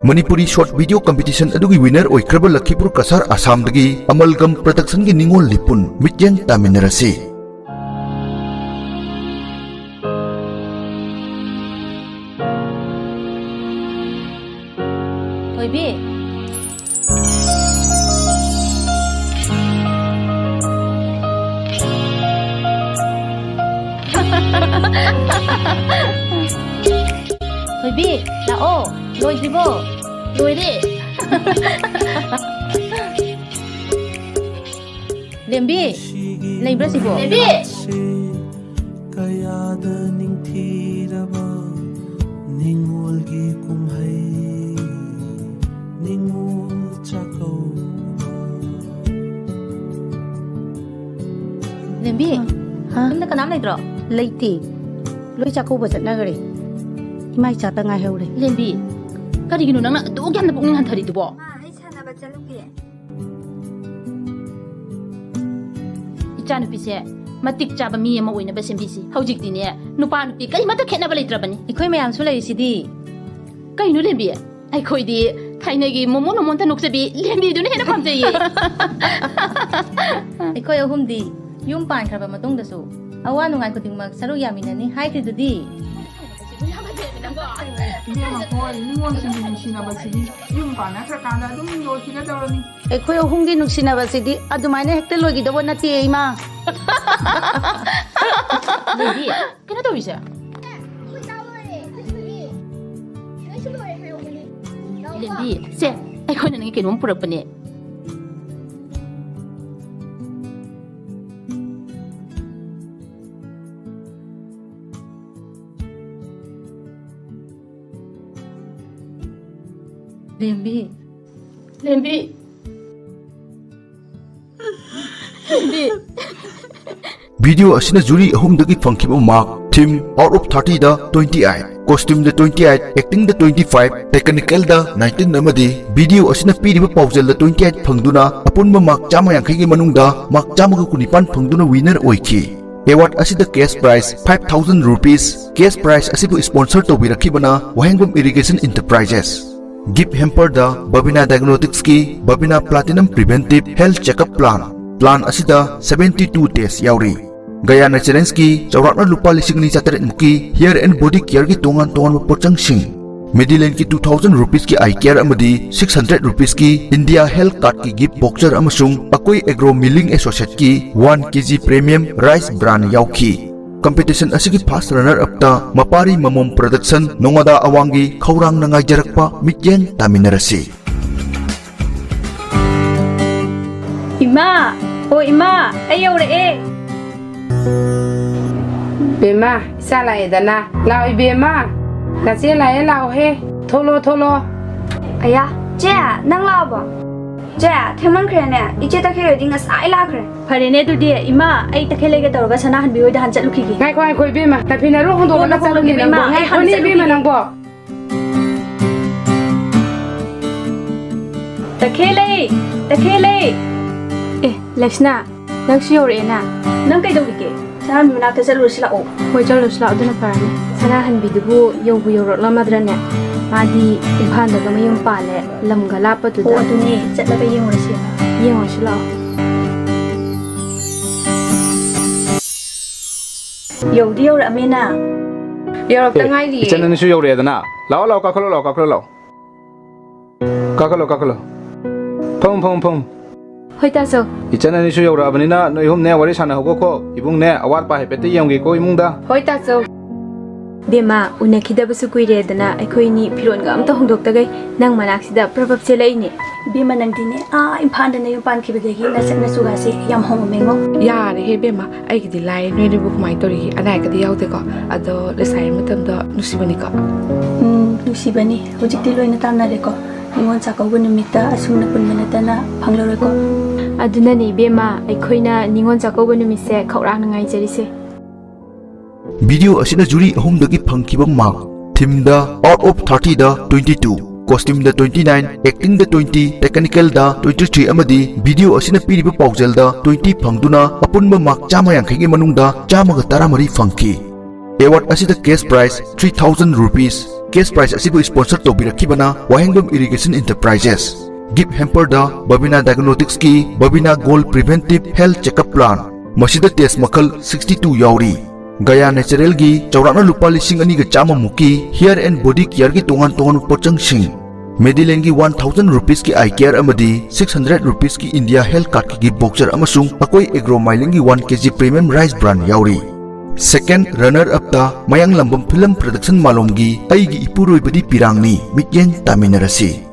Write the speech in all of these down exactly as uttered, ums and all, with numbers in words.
Manipuri short video competition ꯑꯗꯨꯒꯤ winner ꯑꯣꯏꯈ꯭ꯔꯕ ꯂꯈꯤꯄꯨꯔ Cachar ꯑꯁꯥꯝꯗꯒꯤ ꯑꯃꯜꯒꯝ Productionꯒꯤ ꯅꯤꯉꯣꯜ ꯂꯤꯄꯨꯟ꯫ ꯃꯤꯠꯌꯦꯡ ꯇꯥꯃꯤꯟꯅꯔꯁꯤ꯫ ꯊꯣꯏꯕꯤ꯫ ꯊꯣꯏꯕꯤ, ꯂꯥꯛꯑꯣ꯫ ꯂꯣꯏꯗ꯭ꯔꯤꯕꯣ? ꯂꯣꯏꯔꯦ꯫ ꯂꯦꯝꯕꯤ, ꯂꯩꯕ꯭ꯔꯥ ꯁꯤꯕꯣ? ꯂꯦꯝꯕꯤ! ꯀꯌꯥꯗ ꯅꯤꯡꯊꯤꯔꯕ ꯅꯤꯡꯉꯣꯜꯒꯤ ꯀꯨꯝꯍꯩ, ꯅꯤꯡꯉꯣꯜ ꯆꯥꯛꯀꯧꯕ꯫ ꯂꯦꯝꯕꯤ, ꯍꯥ? ꯌꯨꯝꯗ ꯀꯅꯥꯝ ꯂꯩꯇ꯭ꯔꯣ? ꯂꯩꯇꯦ꯫ ꯂꯣꯏ ꯆꯥꯛꯀꯧꯕ ꯆꯠꯅꯈ꯭ꯔꯦ꯫ ꯏꯃꯥ ꯏꯆꯥꯇ ꯉꯥꯏꯍꯧꯔꯦ꯫ ꯂꯦꯝꯕꯤ, ꯀꯔꯤꯒꯤꯅꯣ ꯅꯪꯅ ꯑꯗꯨꯛ ꯌꯥꯝꯅ ꯄꯨꯛꯅꯤꯡ ꯍꯟꯊꯔꯤꯗꯨꯕꯣ? ꯃꯥ, ꯑꯩ ꯁꯥꯟꯅꯕ ꯆꯠꯂꯨꯒꯦ꯫ ꯏꯆꯥꯅꯨꯄꯤꯁꯦ ꯃꯇꯤꯛ ꯆꯥꯕ ꯃꯤ ꯑꯃ ꯑꯣꯏꯅꯕ ꯁꯦꯝꯕꯤꯁꯤ꯫ ꯍꯧꯖꯤꯛꯇꯤꯅꯦ, ꯅꯨꯄꯥ ꯅꯨꯄꯤ ꯀꯔꯤꯃꯠꯇ ꯈꯦꯠꯅꯕ ꯂꯩꯇ꯭ꯔꯕꯅꯤ꯫ ꯑꯩꯈꯣꯏ ꯃꯌꯥꯝꯁꯨ ꯂꯩꯔꯤꯁꯤꯗꯤ꯫ ꯀꯩꯅꯣ ꯂꯦꯝꯕꯤ? ꯑꯩꯈꯣꯏꯗꯤ ꯊꯥꯏꯅꯒꯤ ꯃꯣꯃꯣꯟ ꯃꯣꯃꯣꯟꯇ ꯅꯣꯛꯆꯕꯤ ꯂꯦꯝꯕꯤꯗꯨꯅ ꯍꯦꯟꯅ ꯄꯥꯝꯖꯩꯌꯦ꯫ ꯑꯩꯈꯣꯏ ꯑꯍꯨꯝꯗꯤ ꯌꯨꯝ ꯄꯥꯟꯈ꯭ꯔꯕ ꯃꯇꯨꯡꯗꯁꯨ ꯑꯋꯥ ꯅꯨꯡꯉꯥꯏ ꯈꯨꯗꯤꯡꯃꯛ ꯁꯔꯨꯛ ꯌꯥꯃꯤꯟꯅꯅꯤ ꯍꯥꯏꯈ꯭ꯔꯤꯗꯨꯗꯤ꯫ ꯏꯕꯦꯝꯃ, ꯍꯣꯏ, ꯅꯤꯉꯣꯜꯁꯤꯡꯒꯤ ꯅꯨꯡꯁꯤꯅꯕꯁꯤꯗꯤ ꯌꯨꯝ ꯄꯥꯟꯅꯈ꯭ꯔꯀꯥꯟꯗ ꯑꯗꯨꯝ ꯂꯣꯏꯈꯤꯒꯗꯧꯔꯅꯤ꯫ ꯑꯩꯈꯣꯏ ꯑꯍꯨꯝꯒꯤ ꯅꯨꯡꯁꯤꯅꯕꯁꯤꯗꯤ ꯑꯗꯨꯃꯥꯏꯅ ꯍꯦꯛꯇ ꯂꯣꯏꯈꯤꯗꯧꯕ ꯅꯠꯇꯦ, ꯏꯃꯥ꯫ ꯂꯦꯝꯕꯤ, ꯀꯩꯅꯣ ꯇꯧꯔꯤꯁꯦ? ꯂꯦꯝꯕꯤ, ꯁꯦ, ꯑꯩꯈꯣꯏꯅ ꯅꯪꯒꯤ ꯀꯩꯅꯣꯝ ꯄꯨꯔꯛꯄꯅꯦ꯫ ꯂꯦꯝꯕꯤ꯫ ꯂꯦꯝꯕꯤ꯫ ꯂꯦꯝꯕꯤ꯫ Video ꯑꯁꯤꯅ jury ꯑꯍꯨꯝꯗꯒꯤ ꯐꯪꯈꯤꯕ mark: theme out of thirty ꯗ twenty eight, costume ꯗ twenty eight, acting ꯗ twenty five, technical ꯗ nineteen ꯑꯃꯗꯤ video ꯑꯁꯤꯅ ꯄꯤꯔꯤꯕ ꯄꯥꯎꯖꯦꯜꯗ twenty eight ꯐꯪꯗꯨꯅ ꯑꯄꯨꯟꯕ mark ꯆꯥꯝꯃ ꯌꯥꯡꯈꯩꯒꯤ ꯃꯅꯨꯡꯗ mark ꯆꯥꯝꯃꯒ ꯀꯨꯟꯅꯤꯄꯥꯟ ꯐꯪꯗꯨꯅ winner ꯑꯣꯏꯈꯤ꯫ Award ꯑꯁꯤꯗ cash prize five thousand rupees꯫ Cash prize ꯑꯁꯤꯕꯨ sponsor ꯇꯧꯕꯤꯔꯛꯈꯤꯕꯅ ꯋꯥꯍꯦꯡꯕꯝ Irrigation Enterprises꯫ Gift hamperꯗ Babina Diagnosticsꯀꯤ Babina Platinum Preventive Health Checkup Plan, plan ꯑꯁꯤꯗ seventy two test ꯌꯥꯎꯔꯤ꯫ Gaya Naturalsꯀꯤ ꯆꯥꯎꯔꯥꯛꯅ ꯂꯨꯄꯥ ꯂꯤꯁꯤꯡ ꯑꯅꯤ ꯆꯥꯇꯔꯦꯠ ꯃꯨꯛꯀꯤ hair and body careꯒꯤ ꯇꯣꯉꯥꯟ ꯇꯣꯉꯥꯟꯕ ꯄꯣꯠꯆꯪꯁꯤꯡ, Medillineꯀꯤ two thousand rupeesꯀꯤ eye care ꯑꯃꯗꯤ six hundred rupeesꯀꯤ India Health Cardꯀꯤ gift voucher ꯑꯃꯁꯨꯡ ꯑꯀꯣꯏ Agro Milling Associateꯀꯤ one kg premium rice bran ꯌꯥꯎꯈꯤ꯫ Competition ꯑꯁꯤꯒꯤ first runner upꯇ ꯃꯄꯥꯔꯤ ꯃꯃꯣꯝ Production ꯅꯣꯡꯉꯥꯗꯥ ꯑꯋꯥꯡꯒꯤ ꯈꯧꯔꯥꯡꯅ ꯉꯥꯏꯖꯔꯛꯄ ꯃꯤꯠꯌꯦꯡ ꯇꯥꯃꯤꯟꯅꯔꯁꯤ꯫ ꯏꯃꯥ! ꯑꯣ ꯏꯃꯥ, ꯑꯩ ꯌꯧꯔꯛꯑꯦ꯫ ꯕꯦꯝꯃ, ꯏꯆꯥ ꯂꯥꯛꯑꯦꯗꯅ꯫ ꯂꯥꯛꯑꯣ ꯏꯕꯦꯝꯃ, ꯅꯆꯦ ꯂꯥꯛꯑꯦ, ꯂꯥꯛꯑꯣꯍꯦ꯫ ꯊꯣꯛꯂꯣ, ꯊꯣꯛꯂꯣ꯫ ꯑꯌꯥ, ꯆꯦ, ꯅꯪ ꯂꯥꯛꯑꯕꯣ? ꯆꯦ, ꯊꯦꯡꯃꯟꯈ꯭ꯔꯦꯅꯦ꯫ ꯏꯆꯦ ꯇꯈꯦꯜꯍꯣꯏꯗꯤ ꯉꯁꯥꯏ ꯂꯥꯛꯈ꯭ꯔꯦ꯫ ꯐꯔꯦꯅꯦ ꯑꯗꯨꯗꯤ, ꯏꯃꯥ, ꯑꯩ ꯇꯈꯦꯜꯂꯩꯒ ꯇꯧꯔꯒ ꯁꯅꯥꯍꯟꯕꯤ ꯍꯣꯏꯗ ꯍꯥꯟ ꯆꯠꯂꯨꯈꯤꯒꯦ꯫ ꯉꯥꯏꯈꯣ, ꯉꯥꯏꯈꯣ ꯏꯕꯦꯝꯃ, ꯅꯐꯤ ꯅꯔꯣꯜ ꯍꯣꯡꯗꯣꯛꯂꯒ ꯀꯣꯟꯅ ꯍꯣꯡꯗꯣꯛꯀꯦ ꯆꯠꯂꯨꯅꯦ ꯏꯕꯦꯝꯃ, ꯅꯪꯕꯣ꯫ ꯑꯩ ꯍꯥꯟꯅ ꯉꯥꯏꯈꯣꯅꯦ ꯏꯕꯦꯝꯃ ꯆꯠꯂꯨꯈꯤꯒꯦ꯫ ꯅꯪꯕꯣ꯫ ꯇꯈꯦꯜꯂꯩ! ꯇꯈꯦꯜꯂꯩ! ꯑꯦ, ꯂꯩꯁꯅꯥ, ꯅꯪꯁꯨ ꯌꯧꯔꯛꯑꯦꯅ? ꯅꯪ ꯀꯩꯗꯧꯔꯤꯒꯦ? ꯁꯅꯥꯍꯟꯕꯤ ꯃꯅꯥꯛꯇ ꯆꯠꯂꯨꯔꯁꯤ ꯂꯥꯛꯑꯣ꯫ ꯍꯣꯏ, ꯆꯠꯂꯨꯔꯁꯤ ꯂꯥꯛꯑꯣ, ꯑꯗꯨꯅ ꯐꯔꯅꯤ꯫ ꯁꯅꯥꯍꯟꯕꯤꯗꯨꯕꯨ ꯌꯧꯕꯨ ꯌꯧꯔꯛꯂꯝꯃꯗ꯭ꯔꯅꯦ? ꯃꯥꯗꯤ ꯏꯝꯐꯥꯜꯗꯒ ꯃꯌꯨꯝ ꯄꯥꯜꯂꯦ, ꯂꯝꯒ ꯂꯥꯞꯄꯗꯨꯗ꯫ ꯑꯣ, ꯑꯗꯨꯅꯦ, ꯆꯠꯂꯒ ꯌꯦꯡꯉꯨꯔꯁꯦꯕ꯫ ꯌꯦꯡꯉꯨꯔꯁꯤ ꯂꯥꯛꯑꯣ꯫ ꯌꯧꯗꯤ ꯌꯧꯔꯛꯑꯃꯦꯅ꯫ ꯌꯧꯔꯛꯇ ꯑꯦ, ꯉꯥꯏꯔꯤꯌꯦ꯫ ꯏꯆꯟ ꯑꯅꯤꯁꯨ ꯌꯧꯔꯛꯑꯦꯗꯅ꯫ ꯂꯥꯛꯑꯣ, ꯂꯥꯛꯑꯣ, ꯀꯥꯈꯠꯂꯣ, ꯂꯥꯛꯑꯣ, ꯀꯥꯈꯠꯂꯣ, ꯂꯥꯛꯑꯣ꯫ ꯀꯥꯈꯠꯂꯣ, ꯀꯥꯈꯠꯂꯣ꯫ ꯐꯝ, ꯐꯝ, ꯐꯝ꯫ ꯍꯣꯏ, ꯇꯥꯆꯧ꯫ ꯏꯆꯟ ꯑꯅꯤꯁꯨ ꯌꯧꯔꯛꯑꯕꯅꯤꯅ ꯅꯣꯏ ꯑꯍꯨꯝꯅꯦ ꯋꯥꯔꯤ ꯁꯥꯟꯅꯍꯧꯒꯣꯀꯣ꯫ ꯏꯕꯨꯡꯅꯦ, ꯑꯋꯥꯠ ꯑꯄꯥ ꯍꯥꯏꯐꯦꯠꯇ ꯌꯦꯡꯒꯦꯀꯣ ꯏꯃꯨꯡꯗ꯫ ꯍꯣꯏ, ꯇꯥꯆꯧ꯫ ꯕꯦꯝꯃ, ꯎꯅꯈꯤꯗꯕꯁꯨ ꯀꯨꯏꯔꯦꯗꯅ ꯑꯩꯈꯣꯏꯅꯤ ꯐꯤꯔꯣꯟꯒ ꯑꯝꯇ ꯍꯣꯡꯗꯣꯛꯇꯒꯩ ꯅꯪ ꯃꯅꯥꯛꯁꯤꯗ ꯄ꯭ꯔꯞ ꯄ꯭ꯔꯞ ꯆꯦꯜꯂꯛꯏꯅꯦ꯫ ꯏꯕꯦꯝꯃ, ꯅꯪꯗꯤꯅꯦ, ꯑꯥ ꯏꯝꯐꯥꯜꯗ ꯅꯌꯨꯝ ꯄꯥꯟꯈꯤꯕꯗꯒꯤ ꯅꯁꯛ ꯅꯆꯨꯒꯥꯁꯦ ꯌꯥꯝ ꯍꯣꯡꯉꯝꯃꯦꯉꯣ꯫ ꯌꯥꯔꯦꯍꯦ ꯏꯕꯦꯝꯃ, ꯑꯩꯒꯤꯗꯤ ꯂꯥꯏꯔꯦ, ꯅꯣꯏꯅꯤꯕꯨ ꯀꯃꯥꯏꯅ ꯇꯧꯔꯤꯒꯦ? ꯑꯅꯥ ꯑꯌꯦꯛꯀꯗꯤ ꯌꯥꯎꯗꯦꯀꯣ? ꯑꯗꯣ ꯂꯩꯁꯥꯔꯤ ꯃꯇꯝꯗꯣ ꯅꯨꯡꯁꯤꯕꯅꯤꯀꯣ꯫ ꯎꯝ, ꯅꯨꯡꯁꯤꯕꯅꯤ꯫ ꯍꯧꯖꯤꯛꯇꯤ ꯂꯣꯏꯅ ꯇꯥꯟꯅꯔꯦꯀꯣ꯫ ꯅꯤꯉꯣꯜ ꯆꯥꯛꯀꯧꯕ ꯅꯨꯃꯤꯠꯇ ꯑꯁꯨꯝꯅ ꯄꯨꯟꯕ ꯅꯠꯇꯅ ꯐꯪꯂꯔꯣꯏꯀꯣ꯫ ꯑꯗꯨꯅꯅꯦ ꯏꯕꯦꯝꯃ, ꯑꯩꯈꯣꯏꯅ ꯅꯤꯉꯣꯜ ꯆꯥꯛꯀꯧꯕ ꯅꯨꯃꯤꯠꯁꯦ ꯈꯧꯔꯥꯡꯅ ꯉꯥꯏꯖꯔꯤꯁꯦ꯫ Video ꯑꯁꯤꯅ ꯖꯨꯔꯤ ꯑꯍꯨꯝꯗꯒꯤ ꯐꯪꯈꯤꯕ ꯃꯥꯔꯛ, ꯊꯤꯝꯗ out of thirtyꯗ twenty two, costumeꯗ twenty nine, actingꯗ twenty, technicalꯗ twenty three ꯑꯃꯗꯤ video ꯑꯁꯤꯅ ꯄꯤꯔꯤꯕ ꯄꯥꯎꯖꯦꯜꯗ twenty ꯐꯪꯗꯨꯅ ꯑꯄꯨꯟꯕ ꯃꯥꯔꯛ ꯆꯥꯝꯃ ꯌꯥꯡꯈꯩꯒꯤ ꯃꯅꯨꯡꯗ ꯆꯥꯝꯃꯒ ꯇꯔꯥꯃꯔꯤ ꯐꯪꯈꯤ꯫ Award ꯑꯁꯤꯗ cash prize three thousand rupees, Cash prize ꯑꯁꯤꯕꯨ sponsor ꯇꯧꯕꯤꯔꯛꯈꯤꯕꯅ ꯋꯥꯍꯦꯡꯕꯝ Irrigation Enterprises꯫ Gift hamperꯗ Babina Diagnosticsꯀꯤ Babina Gold Preventive Health Checkup Plan꯫ ꯃꯁꯤꯗ test ꯃꯈꯜ sixty two ꯌꯥꯎꯔꯤ꯫ Gaia Naturalꯒꯤ ꯆꯥꯎꯔꯥꯛꯅ ꯂꯨꯄꯥ ꯂꯤꯁꯤꯡ ꯑꯅꯤꯒ ꯆꯥꯝꯃ ꯃꯨꯛꯀꯤ hair and body careꯒꯤ ꯇꯣꯉꯥꯟ ꯇꯣꯉꯥꯟꯕ ꯄꯣꯠꯆꯪꯁꯤꯡ꯫ Medillineꯒꯤ one thousand rupeesꯀꯤ eye care ꯑꯃꯗꯤ six hundred rupeesꯀꯤ India Health Cardꯀꯤ gift voucher ꯑꯃꯁꯨꯡ ꯑꯀꯣꯏ Agro Milingꯒꯤ one K G premium rice bran ꯌꯥꯎꯔꯤ꯫ Second runner upꯇ ꯃꯌꯥꯡꯂꯝꯕꯝ Film Production ꯃꯥꯂꯣꯝꯒꯤ ꯑꯩꯒꯤ ꯏꯄꯨꯔꯣꯏꯕꯗꯤ ꯄꯤꯔꯥꯡꯅꯤ, ꯃꯤꯠꯌꯦꯡ ꯇꯥꯃꯤꯟꯅꯔꯁꯤ꯫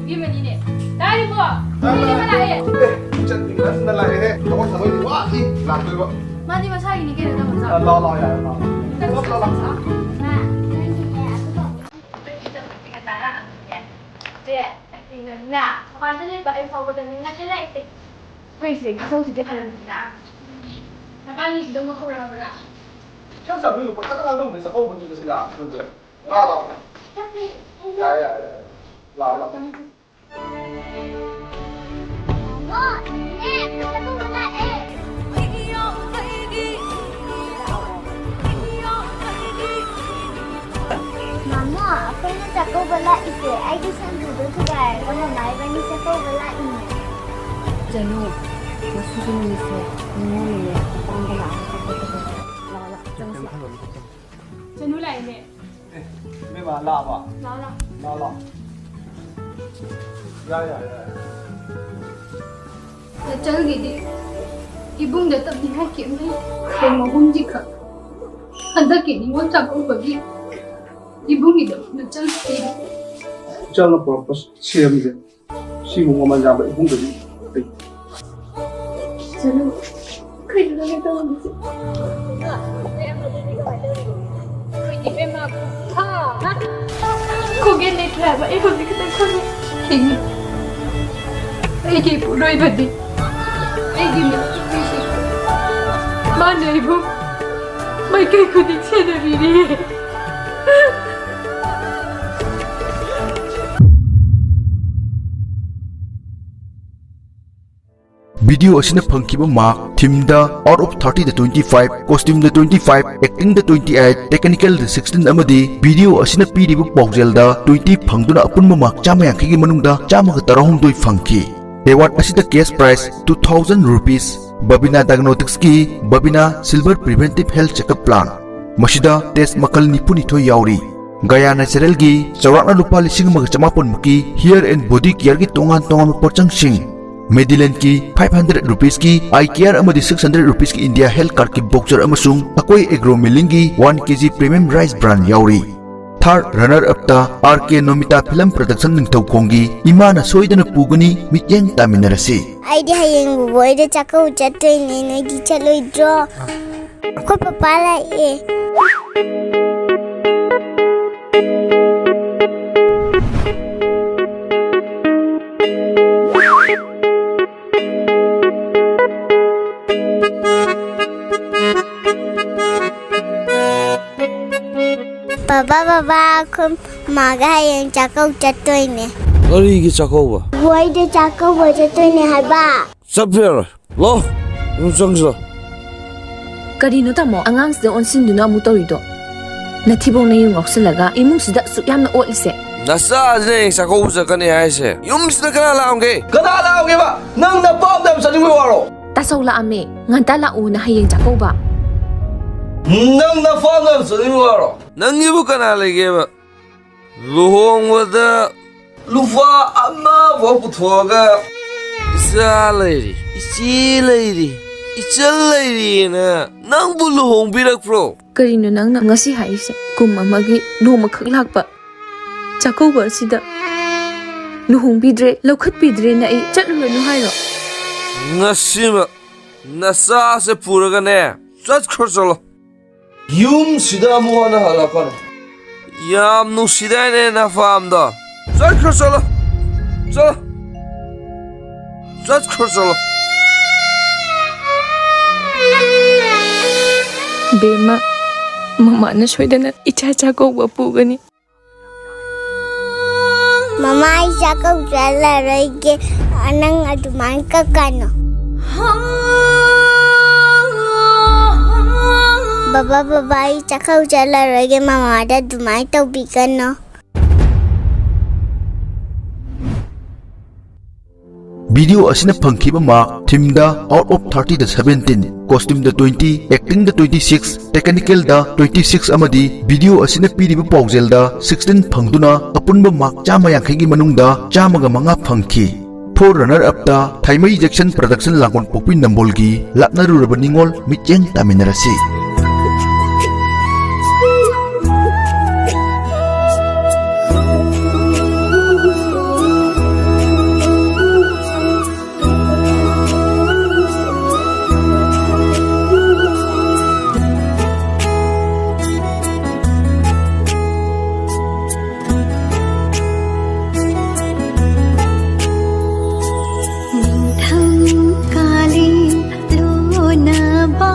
ꯏꯕꯦꯝꯃꯅꯤꯅꯦ꯫ ꯇꯥꯔꯤꯕꯣ? ꯏꯕꯦꯝꯃ ꯂꯥꯛꯑꯦ꯫ ꯑꯦ, ꯏꯆꯟ ꯅꯪꯅ ꯂꯥꯛꯑꯦꯍꯦ꯫ ꯊꯕꯛ ꯊꯕꯛ ꯋꯥꯠꯂꯤ ꯂꯥꯛꯇꯣꯏꯕ꯫ ꯃꯥꯗꯤ ꯃꯁꯥꯒꯤꯅꯤ ꯀꯩꯅꯣ, ꯇꯥꯃꯣ ꯆꯥ꯫ ꯑ, ꯂꯥꯛꯑꯣ, ꯂꯥꯛꯑꯣ, ꯌꯥꯔꯦ, ꯂꯥꯛꯑꯣ꯫ ꯂꯥꯛꯑꯣ, ꯂꯥꯛꯑꯣ, ꯂꯥꯛꯑꯣ꯫ ꯃꯥ, ꯅꯪꯒꯤꯅꯦ, ꯑꯗꯨꯒ ꯆꯦ, ꯀꯩꯅꯣꯅꯤꯅ, ꯃꯄꯥꯟꯗ ꯂꯩꯕ ꯑꯩ ꯐꯥꯎꯕꯗꯅꯦ ꯉꯁꯤ ꯂꯩꯇꯦ꯫ ꯑꯩꯈꯣꯏꯁꯦ ꯏꯁꯧꯁꯤꯗꯤ ꯐꯖꯅ ꯅꯕꯥꯅꯤꯁꯤꯗ ꯑꯃꯨꯛ ꯍꯧꯔꯛꯑꯕ꯭ꯔꯥ? ꯆꯥꯛ ꯆꯥꯕꯤꯔꯨꯕ ꯈꯛꯇ ꯉꯥꯡꯗꯧꯕꯅꯦ, ꯆꯥꯛꯀꯧꯕ ꯅꯨꯃꯤꯠꯇ ꯁꯤꯗ ꯅꯠꯇ꯭ꯔꯦ꯫ ꯂꯥꯛꯑꯣ, ꯂꯥꯛꯑꯣ꯫ ꯌꯥꯔꯦ, ꯌꯥꯔꯦ, ꯌꯥꯔꯦ꯫ ꯂꯥꯛꯑꯣ, ꯂꯥꯛꯑꯣ꯫ ꯃꯥꯃꯣ, ꯏꯅꯦ, ꯄꯩꯁꯥ ꯄꯨꯕ ꯂꯥꯛꯑꯦ꯫ ꯃꯥꯃꯣ, ꯑꯩꯈꯣꯏꯅ ꯆꯥꯛꯀꯧꯕ ꯂꯥꯛꯏꯁꯦ ꯑꯩꯒꯤ ꯁꯝꯗꯨꯗꯣ ꯊꯨꯒꯥꯏꯔꯒ ꯃꯃꯥ ꯏꯕꯥꯅꯤ ꯆꯥꯛꯀꯧꯕ ꯂꯥꯛꯏꯅꯦ꯫ ꯆꯅꯨ, ꯉꯁꯤꯒꯤ ꯅꯨꯃꯤꯠꯁꯦ ꯅꯤꯉꯣꯜꯅꯅꯦ ꯑꯄꯥꯝꯕ ꯂꯥꯛꯑꯒ ꯆꯥꯛꯀꯧꯕ ꯇꯧꯁꯦ꯫ ꯂꯥꯛꯑꯣ, ꯂꯥꯛꯑꯣ, ꯆꯪꯁꯤ꯫ ꯆꯅꯨ ꯂꯥꯛꯏꯅꯦ꯫ ꯑꯦ, ꯏꯕꯦꯝꯃ, ꯂꯥꯛꯑꯕ? ꯂꯥꯛꯑꯣ, ꯂꯥꯛꯑꯣ꯫ ꯂꯥꯛꯑꯣ, ꯂꯥꯛꯑꯣ꯫ ꯌꯥꯔꯦ, ꯌꯥꯔꯦ, ꯌꯥꯔꯦ꯫ ꯅꯆꯜꯒꯤꯗꯤ ꯏꯕꯨꯡꯗ ꯇꯞꯅꯤꯡꯉꯥꯏ ꯀꯦꯝ ꯂꯩꯇꯦ꯫ ꯀꯩꯅꯣ ꯑꯍꯨꯝꯁꯤꯈꯛ꯫ ꯍꯟꯗꯛꯀꯤ ꯅꯤꯉꯣꯜ ꯆꯥꯛꯀꯧꯕꯒꯤ ꯏꯕꯨꯡꯒꯤꯗꯣ ꯅꯆꯜ ꯄꯤꯔꯣ꯫ ꯏꯆꯜꯅ ꯄꯨꯔꯛꯄ ꯁꯦꯝꯁꯦ꯫ ꯁꯤꯃꯨꯛ ꯃꯃꯜ ꯌꯥꯝꯕ ꯏꯕꯨꯡꯗꯗꯤ ꯂꯩꯇꯦ꯫ ꯆꯠꯂꯨ꯫ ꯀꯩꯅꯣ ꯅꯪꯅ ꯇꯧꯔꯤꯁꯦ? ꯑꯩꯈꯣꯏꯗꯤ ꯏꯕꯦꯝꯃ ꯈꯨꯐ ꯑꯃ꯫ ꯈꯣꯡꯒꯦꯟ ꯂꯩꯇ꯭ꯔꯦ ꯍꯥꯏꯕ ꯑꯩ ꯍꯧꯖꯤꯛ ꯈꯛꯇꯪ ꯈꯪꯉꯦ꯫ ꯍꯤꯡꯉꯤ꯫ ꯑꯩꯒꯤ ꯏꯄꯨꯔꯣꯏꯕꯗꯤ ꯑꯩꯒꯤ ꯃꯤꯠꯀꯤ ꯄꯤꯁꯤ꯫ ꯃꯥꯅ ꯑꯩꯕꯨ ꯃꯥꯏꯀꯩ ꯈꯨꯗꯤꯡ ꯁꯦꯟꯅꯕꯤꯔꯤ꯫ ꯚꯤꯗꯤꯑꯣ ꯑꯁꯤꯅ ꯐꯪꯈꯤꯕ ꯃꯥꯔꯛ, ꯊꯤꯝꯗ out of thirty ꯗ twenty five, ꯀꯣꯁꯇ꯭ꯌꯨꯝꯗ twenty five, ꯑꯦꯛꯇꯤꯡꯗ twenty eight, ꯇꯦꯛꯅꯤꯀꯦꯜꯗ sixteen ꯑꯃꯗꯤ ꯚꯤꯗꯤꯑꯣ ꯑꯁꯤꯅ ꯄꯤꯔꯤꯕ ꯄꯥꯎꯖꯦꯜꯗ twenty ꯐꯪꯗꯨꯅ ꯑꯄꯨꯟꯕ ꯃꯥꯔꯛ ꯆꯥꯝꯃ ꯌꯥꯡꯈꯩꯒꯤ ꯃꯅꯨꯡꯗ ꯆꯥꯝꯃꯒ ꯇꯔꯥꯍꯨꯝꯗꯣꯏ ꯐꯪꯈꯤ꯫ ꯑꯦꯋꯥꯔꯗ ꯑꯁꯤꯗ cash prize two thousand rupees, Babina ꯗꯥꯏꯒꯅꯣꯁꯇꯤꯛꯁꯀꯤ Babina silver preventive health checkup plan. ꯃꯁꯤꯗ ꯇꯦꯁ ꯃꯈꯜ ꯅꯤꯐꯨꯅꯤꯊꯣꯏ ꯌꯥꯎꯔꯤ꯫ ꯒꯌꯥ ꯅꯦꯆꯔꯦꯜꯒꯤ ꯆꯥꯎꯔꯥꯛꯅ ꯂꯨꯄꯥ ꯂꯤꯁꯤꯡ ꯑꯃꯒ ꯆꯃꯥꯄꯟ ꯃꯨꯛꯀꯤ ꯍꯤꯌꯔ ꯑꯦꯟ ꯕꯣꯗꯤ ꯀꯤꯌꯔꯒꯤ ꯇꯣꯉꯥꯟ ꯇꯣꯉꯥꯟꯕ ꯄꯣꯠꯆꯪꯁꯤꯡ, ꯃꯦꯗꯤꯂꯦꯟꯒꯤ five hundred rupeesꯀꯤ ꯑꯥꯏ ꯀꯤꯌꯔ ꯑꯃꯗꯤ six hundred rupeesꯀꯤ ꯏꯟꯗꯤꯌꯥ ꯍꯦꯜꯊ ꯀꯥꯔꯠꯀꯤ ꯕꯣꯛꯆꯔ ꯑꯃꯁꯨꯡ ꯑꯀꯣꯏ ꯑꯦꯒ꯭ꯔꯣ ꯃꯤꯂꯤꯡꯒꯤ one kg premium rice bran ꯌꯥꯎꯔꯤ꯫ ꯊꯥꯔꯗ ꯔꯅꯔ ꯑꯞꯇ R K Nomita film production ꯅꯤꯡꯊꯧꯈꯣꯡꯒꯤ ꯏꯃꯥꯅ ꯁꯣꯏꯗꯅ ꯄꯨꯒꯅꯤ, ꯃꯤꯠꯌꯦꯡ ꯇꯥꯃꯤꯟꯅꯔꯁꯤ꯫ ꯑꯩꯗꯤ ꯍꯌꯦꯡ ꯕꯣꯕꯣꯏꯗ ꯆꯥꯛꯀꯧꯕ ꯆꯠꯇꯣꯏꯅꯦ, ꯅꯣꯏꯗꯤ ꯆꯠꯂꯣꯏꯗ꯭ꯔꯣ? ꯑꯩꯈꯣꯏ ꯄꯄꯥ ꯂꯥꯛꯑꯦ꯫ ꯕꯕꯥ, ꯕꯕꯥ, ꯑꯩꯈꯣꯏ ꯃꯥꯒ ꯍꯌꯦꯡ ꯆꯥꯛꯀꯧ ꯆꯠꯇꯣꯏꯅꯦ꯫ ꯀꯔꯤꯒꯤ ꯆꯥꯛꯀꯧꯕ? ꯕꯣꯏꯗ ꯆꯥꯛꯀꯧꯕ ꯆꯠꯇꯣꯏꯅꯦ ꯍꯥꯏꯕ꯫ ꯆꯠꯄ ꯌꯥꯔꯣꯏ꯫ ꯂꯥꯛꯑꯣ, ꯑꯗꯨꯝ ꯆꯪꯁꯤ ꯂꯥꯛꯑꯣ꯫ ꯀꯔꯤꯅꯣ ꯇꯥꯃꯣ, ꯑꯉꯥꯡꯁꯤꯗ ꯑꯣꯟꯁꯤꯟꯗꯨꯅ ꯑꯃꯨꯛ ꯇꯧꯔꯤꯗꯣ? ꯅꯊꯤꯕꯣꯡ ꯅꯌꯨ ꯉꯥꯎꯁꯤꯜꯂꯒ ꯏꯃꯨꯡꯁꯤꯗ ꯑꯁꯨꯛ ꯌꯥꯝꯅ ꯑꯣꯠꯂꯤꯁꯦ꯫ ꯅꯆꯥꯁꯤꯅ ꯍꯌꯦꯡ ꯆꯥꯛꯀꯧꯕ ꯆꯠꯀꯅꯤ ꯍꯥꯏꯁꯦ ꯌꯨꯝꯁꯤꯗ ꯀꯅꯥ ꯂꯥꯛꯑꯝꯒꯦ? ꯀꯅꯥ ꯂꯥꯛꯑꯝꯒꯦꯕ? ꯅꯪ ꯅꯄꯥꯝꯗ ꯌꯥꯝ ꯆꯠꯅꯤꯡꯕ ꯋꯥꯔꯣ? ꯇꯥꯆꯧ ꯂꯥꯛꯑꯝꯃꯦ, ꯉꯟꯇꯥ ꯂꯥꯛꯎꯅ ꯍꯌꯦꯡ ꯆꯥꯛꯀꯧꯕ꯫ ꯅꯪ ꯅꯄꯥꯝꯗ ꯌꯥꯝ ꯆꯠꯅꯤꯡꯕ ꯋꯥꯔꯣ? ꯅꯪꯒꯤꯕꯨ ꯀꯅꯥ ꯂꯩꯒꯦꯕ? ꯂꯨꯍꯣꯡꯕꯗ ꯂꯨꯄꯥ ꯑꯃꯐꯥꯎ ꯄꯨꯊꯣꯛꯑꯒ ꯏꯆꯥ ꯂꯩꯔꯤ, ꯏꯆꯦ ꯂꯩꯔꯤ, ꯏꯆꯜ ꯂꯩꯔꯤꯅ ꯅꯪꯕꯨ ꯂꯨꯍꯣꯡꯕꯤꯔꯛꯄ꯭ꯔꯣ? ꯀꯔꯤꯅꯣ ꯅꯪꯅ ꯉꯁꯤ ꯍꯥꯏꯔꯤꯁꯦ? ꯀꯨꯝ ꯑꯃꯒꯤ ꯅꯣꯡꯃꯈꯛ ꯂꯥꯛꯄ ꯆꯥꯛꯀꯧꯕ ꯑꯁꯤꯗ ꯂꯨꯍꯣꯡꯕꯤꯗ꯭ꯔꯦ, ꯂꯧꯈꯠꯄꯤꯗ꯭ꯔꯦꯅ ꯑꯩ ꯆꯠꯂꯨꯔꯅꯨ ꯍꯥꯏꯔꯣ? ꯉꯁꯤꯃꯛ ꯅꯆꯥꯁꯦ ꯄꯨꯔꯒꯅꯦ, ꯆꯠꯈ꯭ꯔꯣ ꯆꯠꯂꯣ꯫ ꯌꯨꯝꯁꯤꯗ ꯑꯃꯨꯛ ꯍꯟꯅ ꯍꯜꯂꯛꯀꯅꯨ꯫ ꯌꯥꯝ ꯅꯨꯡꯁꯤꯗꯥꯏꯅꯦ ꯅꯐꯥꯝꯗꯣ꯫ ꯆꯠꯈ꯭ꯔꯣ ꯆꯠꯂꯣ꯫ ꯆꯠꯂꯣ꯫ ꯆꯠꯈ꯭ꯔꯣ ꯆꯠꯂꯣ꯫ ꯕꯦꯝꯃ, ꯃꯃꯥꯅ ꯁꯣꯏꯗꯅ ꯏꯆꯥ ꯆꯥꯛꯀꯧꯕ ꯄꯨꯒꯅꯤ꯫ ꯃꯃꯥ, ꯑꯩ ꯆꯥꯛꯀꯧ ꯆꯠꯂꯔꯣꯏꯒꯦ꯫ ꯅꯪ ꯑꯗꯨꯃꯥꯏꯅ ꯀꯛꯀꯅꯨ꯫ ꯕꯕꯥ, ꯕꯕꯥ, ꯑꯩ ꯆꯥꯛꯈꯧ ꯆꯠꯂꯔꯣꯏꯒꯦ, ꯃꯃꯥꯗ ꯑꯗꯨꯃꯥꯏꯅ ꯇꯧꯕꯤꯒꯅꯨ꯫ ꯚꯤꯗꯤꯑꯣ ꯑꯁꯤꯅ ꯐꯪꯈꯤꯕ ꯃꯥꯔꯛ: ꯊꯤꯝꯗ out of thirty ꯗ seventeen, ꯀꯣꯁꯇ꯭ꯌꯨꯝꯗ twenty, ꯑꯦꯛꯇꯤꯡꯗ twenty six, ꯇꯦꯛꯅꯤꯀꯦꯜꯗ twenty six ꯑꯃꯗꯤ ꯚꯤꯗꯤꯑꯣ ꯑꯁꯤꯅ ꯄꯤꯔꯤꯕ ꯄꯥꯎꯖꯦꯜꯗ sixteen ꯐꯪꯗꯨꯅ ꯑꯄꯨꯟꯕ ꯃꯥꯔꯛ ꯆꯥꯝꯃ ꯌꯥꯡꯈꯩꯒꯤ ꯃꯅꯨꯡꯗ ꯆꯥꯝꯃꯒ ꯃꯉꯥ ꯐꯪꯈꯤ꯫ ꯐꯣꯔ ꯔꯟꯅꯔ ꯑꯞꯇ ꯊꯥꯏꯃꯩ ꯖꯦꯛꯁꯟ ꯄ꯭ꯔꯗꯛꯁꯟ ꯂꯥꯡꯒꯣꯜ ꯄꯣꯛꯄꯤ ꯅꯝꯕꯣꯜꯒꯤ ꯂꯥꯛꯅꯔꯨꯔꯕ ꯅꯤꯉꯣꯜ ꯃꯤꯠꯌꯦꯡ ꯇꯥꯃꯤꯟꯅꯔꯁꯤ꯫ ꯅꯤꯡꯊꯝ ꯀꯥꯂꯦꯟ ꯂꯣꯟꯅꯕ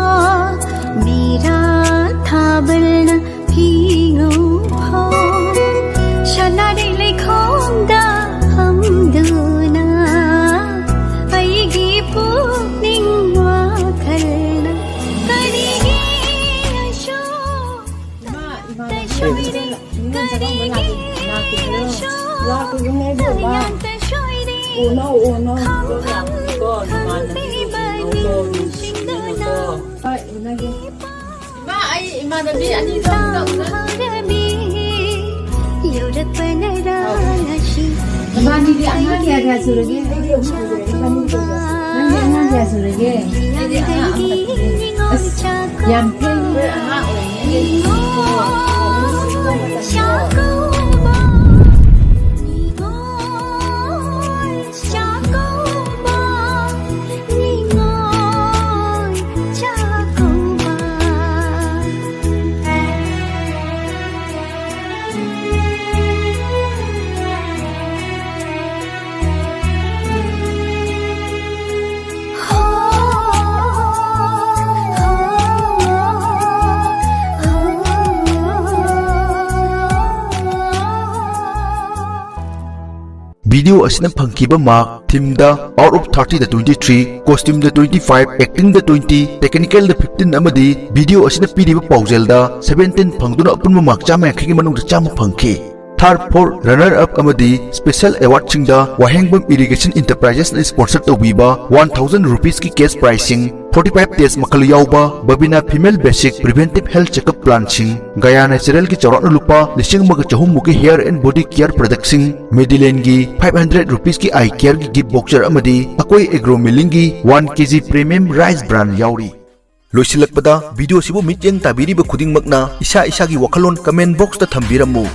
ꯃꯤꯔꯥ ꯊꯥꯕꯜꯅ ꯐꯤ ꯉꯧꯐꯥꯎ ꯁꯅꯥꯔꯩ ꯂꯩꯈꯣꯡꯗ ꯐꯝꯗꯨꯅ ꯑꯩꯒꯤ ꯄꯨꯛꯅꯤꯡ ꯋꯥꯈꯜꯅ ꯀꯔꯤꯒꯤ ꯑꯁꯨꯛ ꯇꯥꯏꯁꯣꯏꯔꯤ? ꯀꯔꯤꯒꯤ ꯑꯁꯨꯛ ꯇꯥꯌꯥꯟ ꯇꯥꯏꯁꯣꯏꯔꯤ? ꯈꯝꯕꯝ ꯈꯪꯗ꯭ꯔꯤꯕ ꯅꯤꯡꯁꯤꯡꯗꯨꯅ ꯏꯃꯥ, ꯑꯩ ꯏꯃꯥꯟꯅꯕꯤ ꯑꯅꯤꯗꯣ ꯑꯝꯇ ꯎꯅ- ꯌꯧꯔꯛꯄꯅꯔꯥ ꯉꯁꯤ? ꯅꯕꯥꯅꯤꯗꯤ ꯑꯉꯥꯡ ꯀꯌꯥ ꯀꯌꯥ ꯁꯨꯔꯒꯦ? ꯅꯪꯗꯤ ꯑꯉꯥꯡ ꯀꯌꯥ ꯁꯨꯔꯒꯦ? ꯑꯩꯗꯤ ꯑꯉꯥꯡ ꯑꯃꯈꯛꯇꯅꯦ꯫ ꯑꯁ, ꯌꯥꯝ ꯊꯦꯡꯉꯦ꯫ ꯑꯉꯥꯡ ꯑꯣꯏꯔꯤꯉꯩꯗꯒꯤ ꯅꯤꯉꯣꯜ ꯆꯥꯛꯀꯧꯕ, ꯅꯤꯉꯣꯜ ꯆꯥꯛꯀꯧꯕ, ꯅꯤꯉꯣꯜ ꯆꯥꯛꯀꯧꯕ꯫ Video ꯑꯁꯤꯅ ꯐꯪꯈꯤꯕ mark themeꯗ out of thirtyꯗ twenty three, costumeꯗ twenty five, actingꯗ twenty, technicalꯗ fifteen ꯑꯃꯗꯤ video ꯑꯁꯤꯅ ꯄꯤꯔꯤꯕ ꯄꯥꯎꯖꯦꯜꯗ seventeen ꯐꯪꯗꯨꯅ ꯑꯄꯨꯟꯕ mark ꯆꯥꯝꯃ ꯌꯥꯡꯈꯩꯒꯤ ꯃꯅꯨꯡꯗ ꯆꯥꯝꯃ ꯐꯪꯈꯤ꯫ Third, fourth, runner up ꯑꯃꯗꯤ special awardꯁꯤꯡꯗ ꯋꯥꯍꯦꯡꯕꯝ Irrigations Enterprisesꯅ sponsor ꯇꯧꯕꯤꯕ one thousand rupeesꯀꯤ cash prizeꯁꯤꯡ, forty five test ꯃꯈꯜ ꯌꯥꯎꯕ Babina Female Basic Preventive Health Checkup Planꯁꯤꯡ, Gaia Naturalꯒꯤ ꯆꯥꯎꯔꯥꯛꯅ ꯂꯨꯄꯥ ꯂꯤꯁꯤꯡ ꯑꯃꯒ ꯆꯍꯨꯝꯃꯨꯛꯀꯤ hair and body care productꯁꯤꯡ, Medilaineꯒꯤ five hundred rupeesꯀꯤ eye careꯒꯤ gift voucher ꯑꯃꯗꯤ ꯑꯀꯣꯏ Agro Millingꯒꯤ one kg premium rice bran ꯌꯥꯎꯔꯤ꯫ ꯂꯣꯏꯁꯤꯜꯂꯛꯄꯗ, video ꯑꯁꯤꯕꯨ ꯃꯤꯠꯌꯦꯡ ꯇꯥꯕꯤꯔꯤꯕ ꯈꯨꯗꯤꯡꯃꯛꯅ ꯏꯁꯥ ꯏꯁꯥꯒꯤ ꯋꯥꯈꯜꯂꯣꯟ comment boxꯇ ꯊꯝꯕꯤꯔꯝꯃꯨ꯫